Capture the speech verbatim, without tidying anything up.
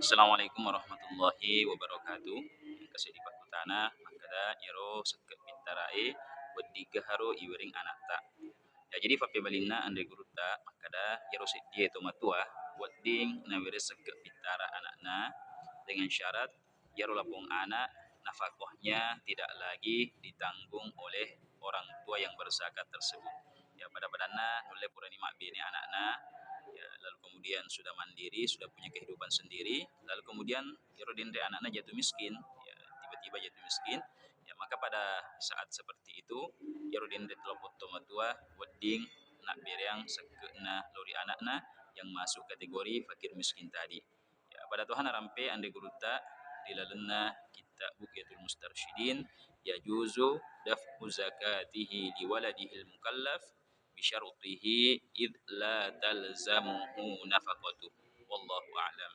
Assalamualaikum warahmatullahi wabarakatuh. Engka seddi pakkutana makkeda, iyaro sekke' pittarae wedding haro iwering anakta. Ya, jadi pappebalinna anre gurutta makkeda, iyaro seddie to matua wedding nawereng sekke' pittara anakna dengan syarat iyaro lapong anak nafkahnya tidak lagi ditanggung oleh orang tua yang berzakat tersebut. Ya, pada-padanna nulle purani mabbene anakna, ya, lalu kemudian sudah mandiri, sudah punya kehidupan sendiri, lalu kemudian iyaro denre anakna jatuh miskin, ya, tiba-tiba jatuh miskin, ya, maka pada saat seperti itu, iyaro denre to lapong to matua wedding nabbereang sekke'na lao ri anakna yang masuk kategori fakir miskin tadi. Ya, pada toha narampe anre gurutta ri lalenna kitab Bughyatul Mustarsyidin, yajuzu daf'u zakatihi li waladihil mukallaf bi syartihi id la talzamuhu nafaqatuh. Wallahu a'lam.